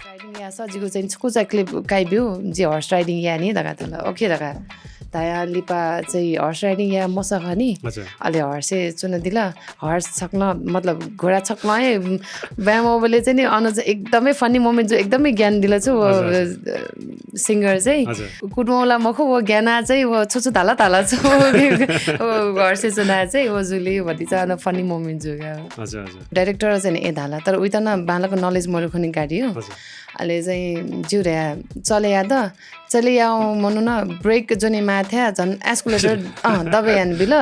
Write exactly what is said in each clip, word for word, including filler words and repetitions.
राइडिङ याःसा जिगु चाहिँ छकूचा क्लिप काइब्यु, जि हर्स राइडिङ याये नि धकाः धाल। ओके धकाः धया लिपा चाहिँ हर्स राइडिङ याये मसः नि। अले हर्से च्वनादिल। हर्स छक्ल, मतलब घोडा छक्ल हे ब्यामोबले चाहिँ नि अन चाहिँ एकदमै फनी मोमेन्ट जो एकदमै ज्ञान दिल छु वो सिंगर चाहिँ। कुटुमौला मखु वो ज्ञाना चाहिँ वो छु छु धाला धाला छु। हर्से च्वना चाहिँ वो जुली भति चाहिँ अन फनी मोमेन्ट जुगा। डाइरेक्टर चाहिँ नि ए धाला, तर उइत न बालक नलेज मरु खनि गाडी हो। अले चाहिँ जिउ रे चले याद, चले याओ मनु न ब्रेक जोने माथ्या झन् एस्कुलेटर अँ दबे यान बिल।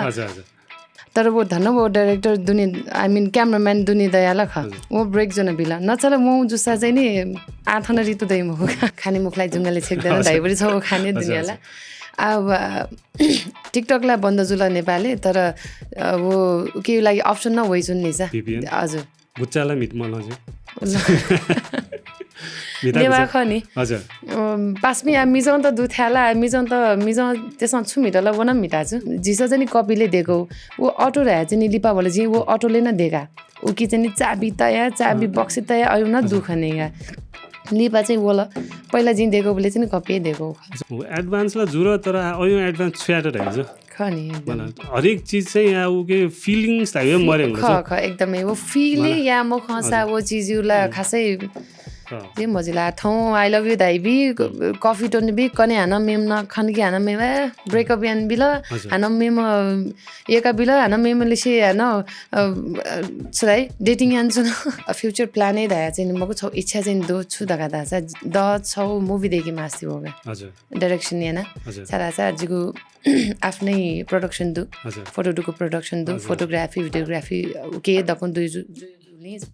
तर वो धन वो डाइरेक्टर दुने, I mean cameraman दुने दयाला ख। वो ब्रेक जोन बिल नचल मौ जुसा चाहिँ नि आथन ऋतु दै मखु। खाने मुखलाई जुङ्गाले छेक्दैन धाइबरी छ वो खाने दुनियाला। अब टिकटकलाई बन्द जुल नेपाली, तर वो के लागि अप्सन न वइजुन निसा। हजुर। गुच्चाला मिट मल चाहिँ। नेवा खनि। हजुर। पासमी आ मिजं त दुथ्याला, मिजं त मिजं तेसं छु मिटल वन मिटा छु। जिस चाहिँ नि कपिले देको। वो अटो रह्या चाहिँ नि लिपा भल जि वो अटोले न देका। उकी चाहिँ नि चाबी तया, चाबी बक्सी तया अयु न दुख नेगा। लिपा चाहिँ वल। पहिला जिं देको बोले चाहिँ नि कपी देको। एडभान्स ला जुर तर अयु एडभान्स छुयाट धाइजु। खनि। हरेक चिज चाहिँ या उके फिलिङ्स धाइयो मरे ख ख एकदमै वो फिल या म खसा वो चिज ला खासै। जे मजिला थौ I love you धाइबी, कफी टोन बी कने हान मेम न खनकी हान मेम ब्रेकअप यान बिल। हान मेम एका बिल हान मेम लिसे हान छुराई डेटिङ यान छु न। फ्युचर प्लान है धाया चाहिँ मगु छौ इच्छा चाहिँ दो छु दगा दासा द छौ मुभी देखि मास्ती होगा। डाइरेक्सन याना। सारा सा जिगु आफ्नै प्रोडक्सन दु। फोटो दुको प्रोडक्सन दु, फोटोग्राफी भिडियोग्राफी उके दकुन दुई जु- जु- जुलिज।